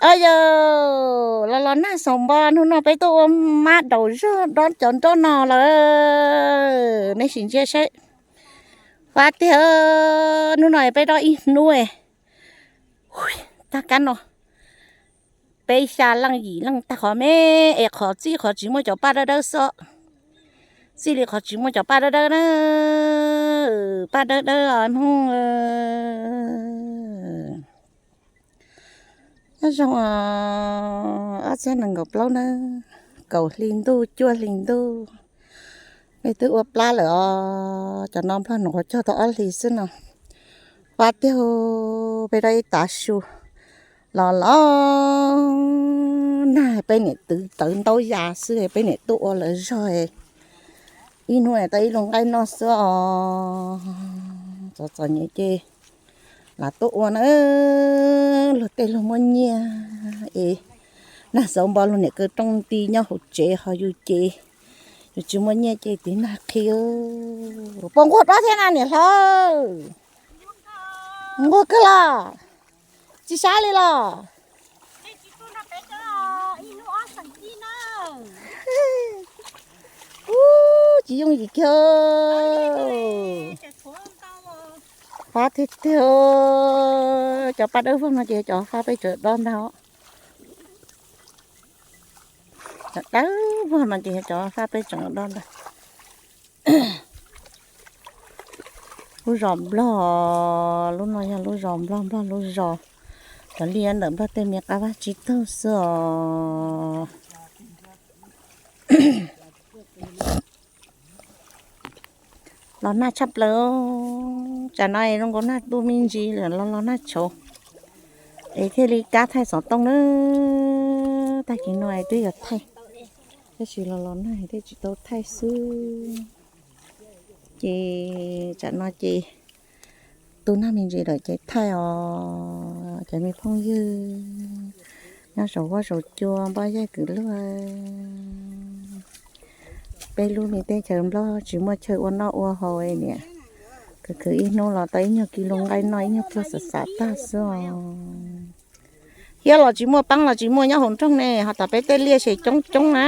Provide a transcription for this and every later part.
Os yog, los los nag xoom npo, hnub no peb tuaj ua mab daum zog dob cov nroj no lawm. Nej sim ntsia saib. Fab tiag, hnub no peb dob ib hnub. Tag kab no, peb xya leej yim leej tag qhov me, es qhov txij qhov tsis muaj cov paj dawb dawb xwb. Txij li qhov tsis muaj cov paj dawb dawb na, paj dawb dawb os hnub. Nyob zoo, ob txhiab nees nkaum plaub na, kaum hli ntuj cuaj hli ntuj, peb twb ua plab lawm os. Cov no nplog nws qhuav cog tau ob hlis xwb no. Fab tiag, peb dob ib tav su, los los nag peb niam twv tawv ntaub ya xwb, peb niam tuaj ua lawv zog. Ib hnub tau ib lub nqaij noj xwb os. Txom txom nyem ces lam tuaj ua na, luag tej luag muaj nyiaj es nag xoom npo luag niam kaw rooj nti nyob hauv tsev, ho yus ces yus tsis muaj nyiaj ces tiv nag qhi. Puas nquag dob thiab na niam hlob? Nquag kawg los? Tsis sab li los? Ub, tsis yooj yim kiag. Fab tiag tiag, cov paj dawb vog no ces cov fab peb tseem dob ntag. Cov dawb vog no ces cov fab peb tseem dob ntag. Lub zos nplog, lub no yog lub zos nplog, nplog lub zos. Cov liaj ntawm nplog tej me qab vaj tsib taug xwb os. Los nag tshaj plaws, tsam no es zoo nkaus nag tu me ntsis lawm, los los nag tshauv. Es thiaj li kab thaij xov tooj na, tag kis no es twb yuav thaij, tab sis los los nag thiaj tsis tau thaij xwb. Ces tsam no ces tu nag me ntsis lawm ces thaij os cov me phooj ywg nyob saum huab saum cua npoj yaj kwv luag. Peb lub me teb chaws nplog tsis muaj chaw ua noj ua haus niam, khwv khwv ib hnub los tau ib nyuag kis lus nqaij noj ib nyuag pluag xav xav tag xwb os. Thiab los tsis muaj peeb los tsis muaj nyob hauv nroog ne, ho tom peb tej liaj ces coob coob na.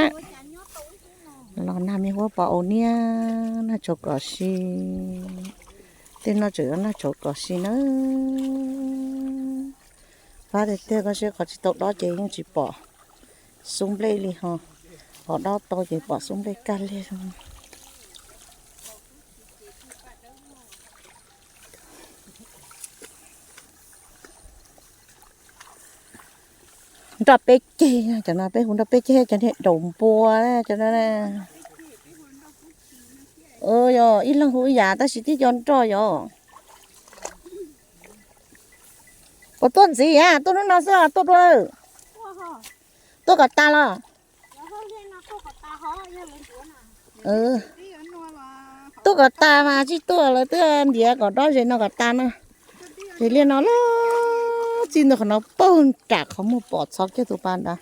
Los nag me huab pos aus niab, nag tshauv kom si, tej no tseem yuav nag tshauv kom si na. Fab tiag tiag, koj saib qhov tsis tau dob ces yeej tsis pom xub nplej li ho, qhov dob tau ces pom xub nplej kag liag zoo. Nroj peb ceg, cov no peb hu nroj peb ceg, cov niag daum npua cov no. Yog ib leeg hu ib yam tab sis tib co nroj yom. Puas tuaj ntxiv a? Tuaj hnub no xwb tuaj dua lawm. Tuaj kom tas los? Tuaj kom tas mas tsis tuaj, lawv twb ntiav kom dob ze no kom tas na. Ces liaj no los txij ntawm qhov no paug nram qhov muag pom txhov kiag tus pas ntawd.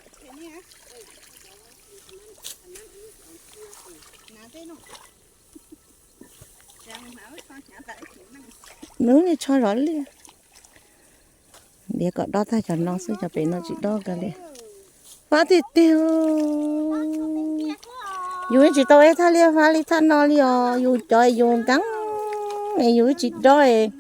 Nws niag tsho zov liaj. Ntiav kom dob tag cov no xwb, cov pem no tsis dob kiag li. Fab tiag tiag, yus yeej tsis tau ib thaj liaj fab li thaj no li os, yus cov yus nkees es yus tsis dob.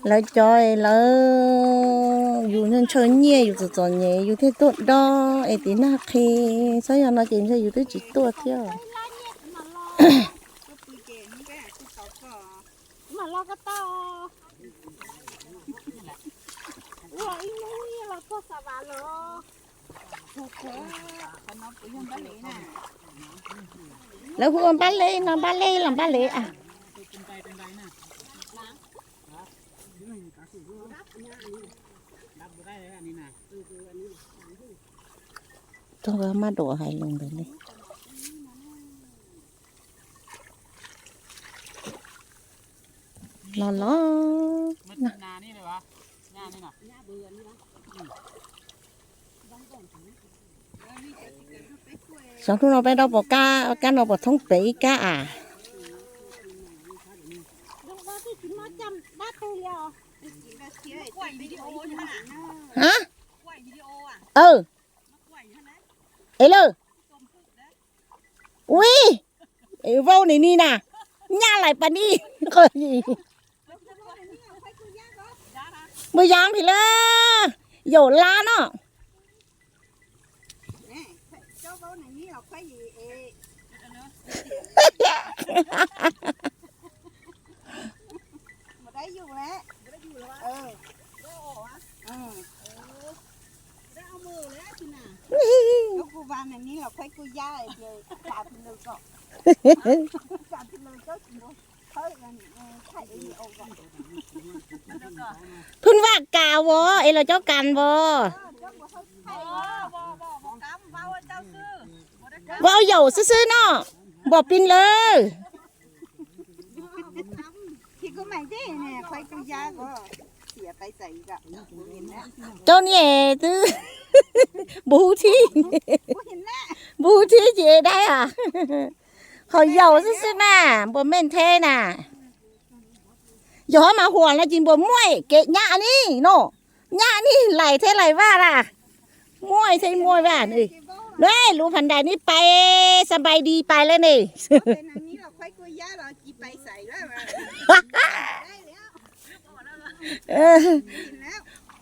Lawv cov lawv yus ntshaw nyiaj yus txom txom nyem yus thiaj tuaj dob es tiv nag qhi, txhob yog no ces ntshe yus twb tsis tuaj thiab. Lawv hu ua npab leb no, npab leb los npab leb a? Rau mab dua hais lus ntawd li. Los los. Xyov hnub no peb dob puas kab, kab no puas thoob pem ib kab a? Hab, es lawm, ui, vau nim ni na, nyaj lais pas ni, qhov yim, npus yaav phim lawm, yaum lab no. Phwj Vaj kas vos es los cov kas vos? Vau yaum xwb xwb no, npom pis lawm. Cov niag twb npus thib, npus thib ces dai a, qhov yaum xwb xwb na, npus mej theb na. Yog mas huam no ces npus muaj kev nyab ni no, nyab ni lais theb lais vaj na, muaj theb muaj vaj. Lub phas ntais ni pais xa npais di pais lawm ne.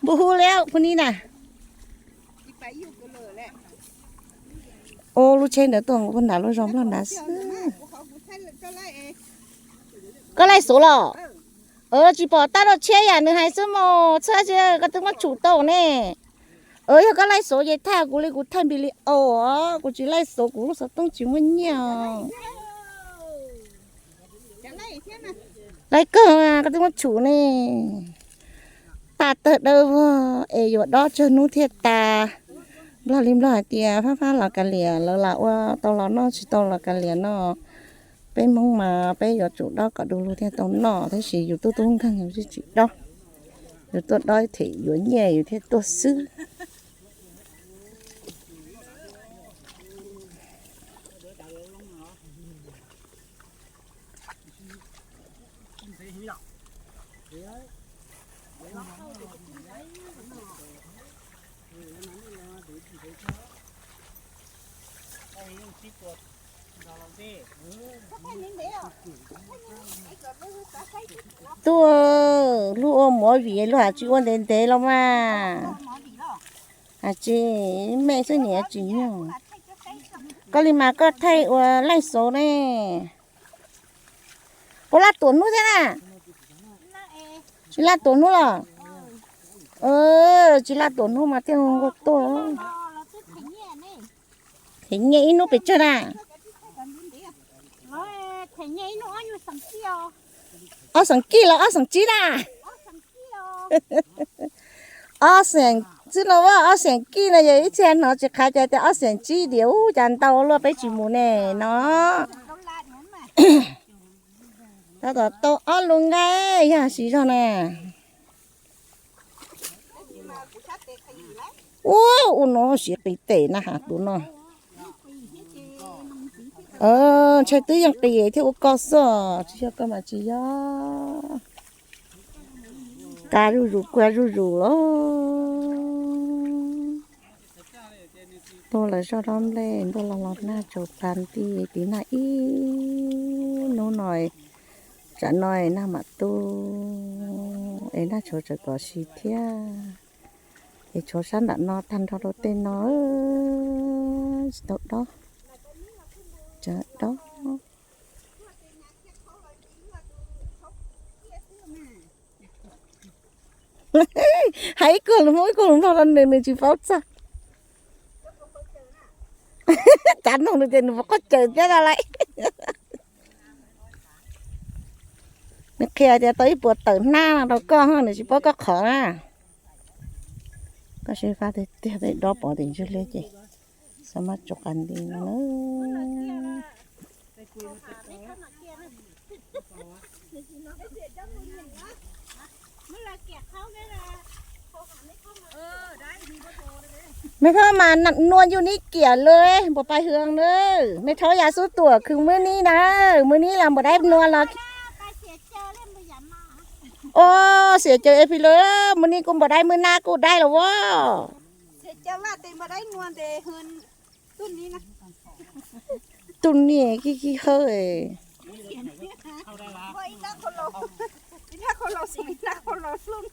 Npus hu li phu ni na. Ua lub tsheb ntawd tuaj mus puag nram lub zos Nplog nrad xwb. Koj laij xuv los? Tsis pom tab laj tshiab yam nws hais xwb mos, txhob tsis koj twb muab tshum tau ne. Yog koj laij xuv ces thaij kuv li kuv thaij npis li os, kuv tsis laij xuv kuv lub xov tooj tsis muaj nyiaj. Laij kawg koj twb muab tshum ne. Tag tawg dawb vog es yuav dob tsawg hnub thiaj tas. Nplog li Nplog hais tias fab fab los kav liam, lawv lam ua tau los noj tsis tau los kav liam no. Peb Hmoob mas peb yuav tsum dob kom du lug thiaj tau noj, tab sis yus tub tub nkeeg yus tsis dob. Yus tuaj dob them yuav nyiaj yus thiaj tuaj xwb. Tuaj lub ua movie luag has tsis ua ntev ntev los mas. Has tsis, mej xwb niam tsis nyog. Koj li mas koj thaij ua laij xov ne. Puas laj tuam hnub thiab na? Tsis laj tuam hnub los? Tsis laj tuam hnub mas thiaj nquag tuaj. Them nyiaj ib hnub pes tsawg na? Ob xeem kij los ob xeem tsib na? Ob xeem xwb no, ob xeem kij no yog ib txhia hnov tsis qhav cas tias ob xeem tsib tias ub cas ntau luaj peb tsis mus ne no. Tab tom tau ob lub nqaij yog siv zog na. Ua, ua no siv qis tes na has tus no. Ntshai twb yeej qis thiab ua koj xwb, tsis yog koj mas tsis yog. Kab zuj zus kuaj zuj zus los. Tuaj lawv zoj dob nplej ntuj los los nag tsaus pas nti tiv nag ib hnub no, tsam no nag mam tu es nag tshauv tseem kom siv thiab. Es tshuav sab nram no tag nrho rau tej no tsis tau dob, tseem dob. Hais ib kog lus Hmoob ib kog lus Nplog rau nws, nws tsis paub txog. Cav noog nws tias nws puas qoj caws thiab no lauj. Nws qhia tias tau ib puas tawm hnab no rau koj, nws tsis paub koj qhov na. Koj saib fab tiag tiag, peb dob pov tim ntswg liab ces xav mas tsuas qas nti no na. Mej phob mas nua yus nib kiam lawm npaum pais hwv na. Mej thaub ya xub tuam khwv mwb nib na, mwb nib los npaum dab nua los. Os, xiam caw eb phi lawm, mus ni kuj npam dai, mus na kuj dai los as. Tub ni kib kib hawb.